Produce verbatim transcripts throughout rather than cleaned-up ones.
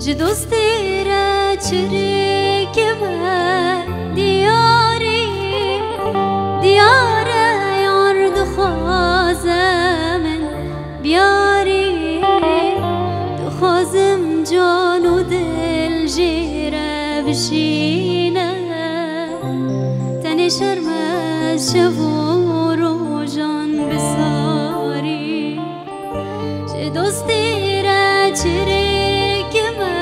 Ji dostê re çirikime diyarî, diyare yar dixwaze min biyarî. Dixwazim can û dil jê re bişîne, tenê şerm ez şev û rojan bisarî. Ji dostê re çirikime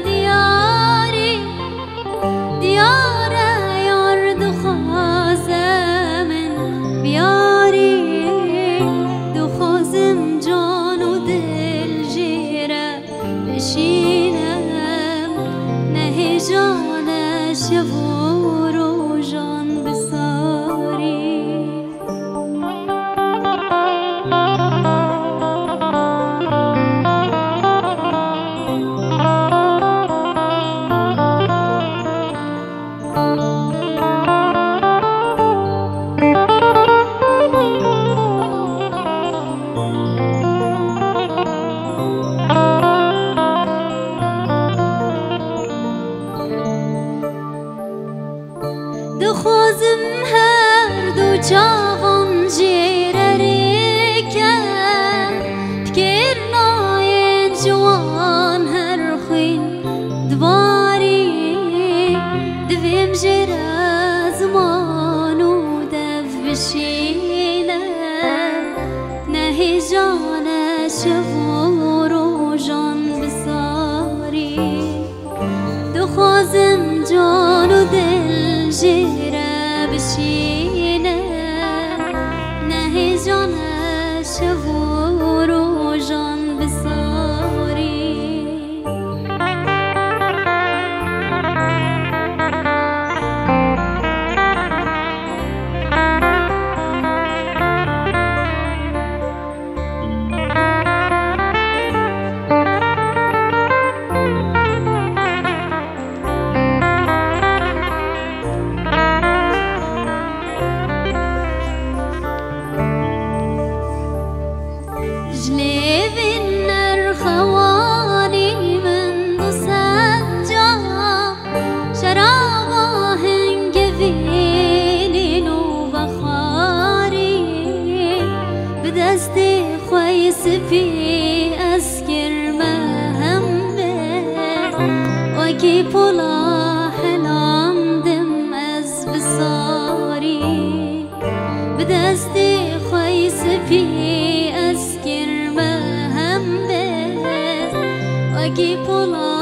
diyarî, diyare yar dixwaze min biyarî. Dixwazim can û dil jê re bişîne, nehêjane şev û rojan bisarî. Dixwazim her du çavan jê re rêke, fikir nayên ji wan her xwîn dibarî. Divêm jê re ziman û dev bişîne, nehêjane şev û rojan bisarî. Dixwazim can û dil jê re bişîne, nehêjane şev û rojan bisarî. Ji lêvên nerxewanî min du sed cam, şeraba hingivînî nû vexwarî. Bi destê xwe yê spî ez kirme hember, wekî pola helandim ez bisarî. Bi destê xwe yê spî ez kirme hember, wekî pola